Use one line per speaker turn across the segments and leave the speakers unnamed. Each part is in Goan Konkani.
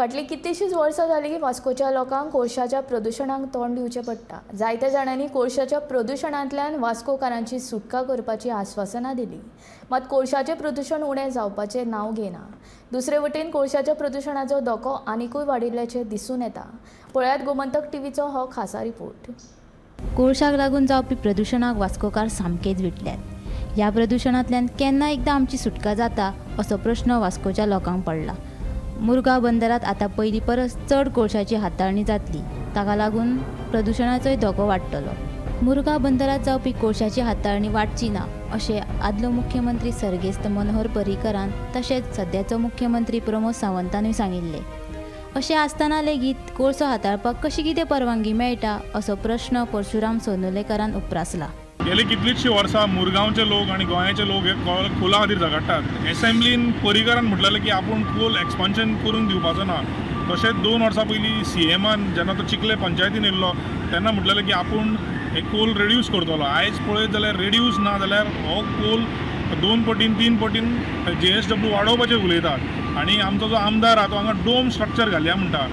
फाटलीं कितलींशींच वर्सां जालीं वास्कोच्या लोकांक कोळशाच्या प्रदुशणाक तोंड दिवचें पडटा. जायत्या जाणांनी कोळशाच्या प्रदुशणांतल्यान वास्कोकारांची सुटका करपाची आस्वासनां दिलीं, मात कोळशाचें प्रदुशण उणें जावपाचें नांव घेना. दुसरे वटेन कोळशाच्या प्रदुशणाचो धोको आनिकूय वाडिल्ल्याचें दिसून येता. पळयात गोमंतक टीव्हीचो हो खासा रिपोर्ट.
कोळशाक लागून जावपी प्रदुशणाक वास्कोकार सामकेच विटल्यात. ह्या प्रदुशणांतल्यान केन्ना एकदां आमची सुटका जाता असो प्रश्न वास्कोच्या लोकांक पडला. मुरगांव बंदरांत आतां पयलीं परस चड कोळशाची हाताळणी जातली, ताका लागून प्रदुशणाचोय धोको वाडटलो. मुरगांव बंदरांत जावपी कोळशाची हाताळणी वाडची ना अशें आदलो मुख्यमंत्री सर्गेस्त मनोहर पर्रीकरान तशेंच सद्याचो मुख्यमंत्री प्रमोद सावंतानूय सांगिल्लें. अशें आसतना लेगीत कोळसो हाताळपाक कशी कितें परवानगी मेळटा असो प्रश्न परशुराम सोनुलेकरान उप्रासला.
गेली कितलींचशीं वर्सां मुरगांवचे लोक आनी गोंयाचे लोक हे कोला खातीर झगडटात. एसेंब्लीन पर्रीकरान म्हटलेलें की आपूण कोल एक्सपान्शन करूंक दिवपाचो ना. तशेंच 2 वर्सां पयलीं सीएमान जेन्ना तो चिखले पंचायतीन येयल्लो तेन्ना म्हटलेलें की आपूण हे कोल रेड्यूस करतलो. आयज पळयत जाल्यार रेड्यूस ना जाल्यार हो कोल 2 पटीन 3 पटीन JSW वाडोवपाचें उलयतात. आनी आमचो जो आमदार आहा तो हांगा डोम स्ट्रक्चर घालया म्हणटा.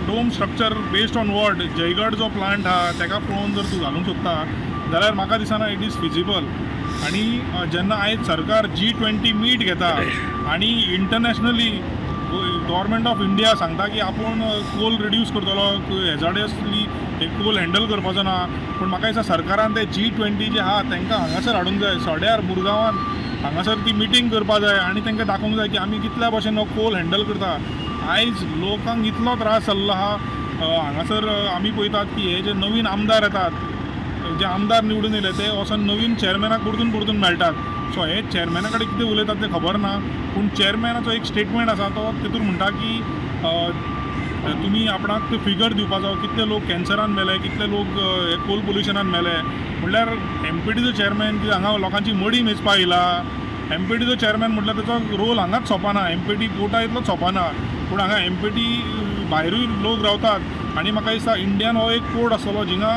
Dome structure based on what? Jaigad जो प्लांट आहा तेका पळोवन जर तूं घालूंक सोदता जाल्यार म्हाका दिसना it is feasible. आनी जेन्ना आयज सरकार G20 meet घेता आनी इंटरनॅशनली गव्हर्मेंट ऑफ इंडिया सांगता की आपूण कोल रिड्यूस करतलो, हेजार्डियसली हे कोल हँडल करपाचो ना, पूण म्हाका दिसता सरकारान ते G20 जे आहा तांकां हांगासर हाडूंक जाय. सड्यार मुरगांवान हांगासर ती मिटींग करपा जाय आनी तांकां दाखोवंक जाय की आमी कितल्या भशेन हो कोल हँडल करता. आयज लोकांक इतलो त्रास जाल्लो आहा. हांगासर आमी पळयतात की हे जे नवीन आमदार येतात, जे आमदार निवडून येयले ते वचोन नवीन चॅरमॅनाक परतून परतून मेळटात. सो हे चॅरमॅना कडेन कितें उलयतात तें खबर ना, पूण चॅरमॅनाचो एक स्टेटमेंट आसा, तो तितून म्हणटा की तुमी आपणाक ते फिगर दिवपाचो कितले लोक कॅन्सरान मेले, कितले लोक हे कोल पोल्युशनान मेले. म्हणल्यार एमपीटीचो चॅरमॅन कितें हांगा लोकांची मडीं मेजपा येयला? एमपीटीचो चॅरमॅन म्हटल्यार तेचो रोल हांगाच सोंपना, एमपीटी पोर्टा इतलोच सोंपना, पूण हांगा एमपीटी भायरूय लोक रावतात. आनी म्हाका दिसता इंडियान हो एक पोर्ट आसतलो जिंगा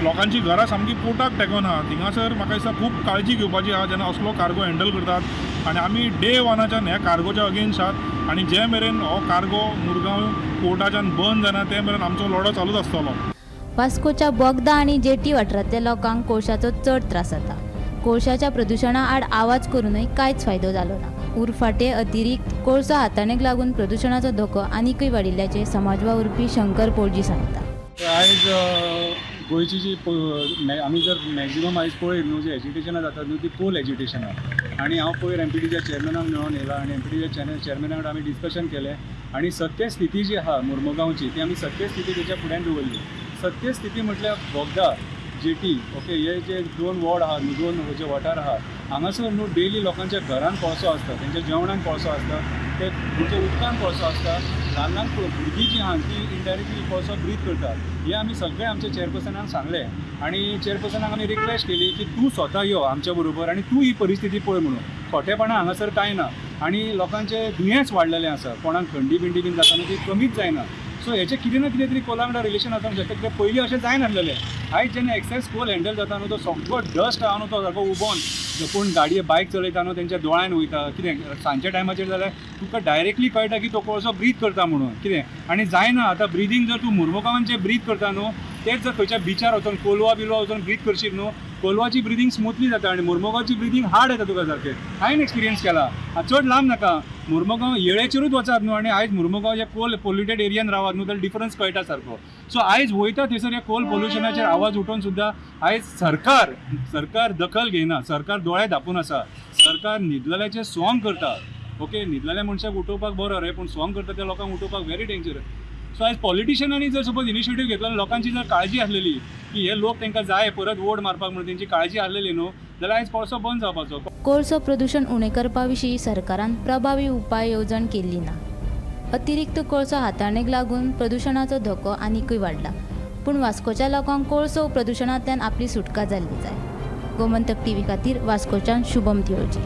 लोकांची घरां सामकी पोर्टाक तेंकोन आहा. थिंगासर म्हाका दिसता खूब काळजी घेवपाची आहा जेन्ना असलो कार्गो हँडल करतात. आनी आमी डे वनाच्यान ह्या कार्गोच्या अगेन्स्ट आहात आनी जे मेरेन हो कार्गो मुरगांव पोर्टाच्यान बंद जायना ते मेरेन आमचो लढो चालूच आसतलो.
वास्कोच्या बोगदा आनी जेटी वाठारांतल्या लोकांक कोळशाचो चड त्रास जाता. कोळशाच्या प्रदुशणा आड आवाज करूनय कांयच फायदो जालो ना. उरफाटे अतिरिक्त कोळसो हाताळणेक लागून प्रदुशणाचो धोको आनिकूय वाडिल्ल्याचें समाज वावुरपी शंकर पोळजी सांगता.
आयज गोंयची जी आमी जर मॅक्झिमम आयज पळयत न्हू, जी एजिटेशनां जातात न्हू ती कोल एजिटेशनां. आनी हांव पयर एमपीटीच्या चेअरमॅनाक मेळोन येयला आनी एमपीटीच्या चेअरमॅना कडेन आमी डिस्कशन केलें आनी सत्य स्थिती जी आहा मुर्मुगांवची ती आमी सत्य स्थिती तेच्या फुड्यान दवरली. सत्य स्थिती म्हटल्यार बोगदा, जेटी, ओके, हे जे 2 वॉर्ड आहा न्हू, 2 जे वाठार आहा हांगासर न्हू डेली लोकांच्या घरान कोळसो आसता, तेंच्या जेवणान कोळसो आसता, ते तेंच्या उदकान कोळसो आसता. ल्हान ल्हान भुरगीं जीं आहा ती इनडायरेक्टली कोळसो ब्रीथ करतात. हें आमी सगळें आमच्या चेअरपर्सनाक सांगलें आनी चेअरपर्सनाक आमी रिक्वेस्ट केली की तूं स्वता यो आमच्या बरोबर आनी तूं ही परिस्थिती पळय म्हणून. खोटेपणां हांगासर कांय ना आनी लोकांचें दुयेंस वाडलेलें आसा, कोणाक थंडी बिंडी बीन जाता न्हू ती कमीच जायना. सो हेचें कितें ना कितें तरी कोला वांगडा रिलेशन आसूंक शकता, कित्याक पयलीं अशें जायनासलेलें. आयज जेन्ना एक्सेस कोल हँडल जाता न्हू तो सगळो डस्ट आहा न्हू तो सारको उबोन कोण गाडये बायक चलयता न्हू तेंच्या दोळ्यान वयता. कितें सांजच्या टायमाचेर जाल्यार तुका डायरेक्टली कळटा की तो कोळसो ब्रीथ करता म्हणून कितें आनी जायना. आतां ब्रिदींग जर तूं मुर्मुगांवान जें ब्रीथ करता न्हू तेच जर खंयच्या बिचार वचोन कोलवा बिलवा वचोन ब्रीथ करशीत न्हू, कोलवाची ब्रिदींग स्मुथली जाता आनी मुर्मुगांवची ब्रिदींग हार्ड येता तुका सारकें. हांवें एक्सपिरियन्स केला. चड लांब नाका, मुर्मुगांव येळेचेरूच वचात न्हू आनी आयज मुर्मुगांव जे कोल पोल्युटेड एरियान रावात न्हू जाल्यार डिफरन्स कळटा सारको. सो आयज वयता थंयसर ह्या कोल पोल्युशनाचेर आवाज उठोवन सुद्दां आयज सरकार दखल घेयना, सरकार दोळे धांपून आसा, सरकार न्हिदलेल्याचें सोंग करता. ओके, न्हिदलेल्या मनशाक उठोवपाक बरो रे, पूण सोंग करता त्या लोकांक उठोवपाक व्हेरी डेंजरस. सो आयज पॉलिटिशियनांनी जर सपोज इनिशिएटीव घेतलो, लोकांची जर काळजी आसलेली की हे लोक तांकां जाय परत वोट मारपाक म्हणून तेंची काळजी आसलेली न्हू जाल्यार आयज कोळसो बंद जावपाचो.
कोळसो प्रदुशण उणें करपा विशीं सरकारान प्रभावी उपाय येवजण केल्ली ना. अतिरिक्त कोळसो हाताळणेक लागून प्रदुशणाचो धोको आनिकूय वाडला. पूण वास्कोच्या लोकांक कोळसो प्रदुशणांतल्यान आपली सुटका जाल्ली जाय. गोमंतक टीव्ही खातीर वास्कोच्यान शुभम तिळोजी.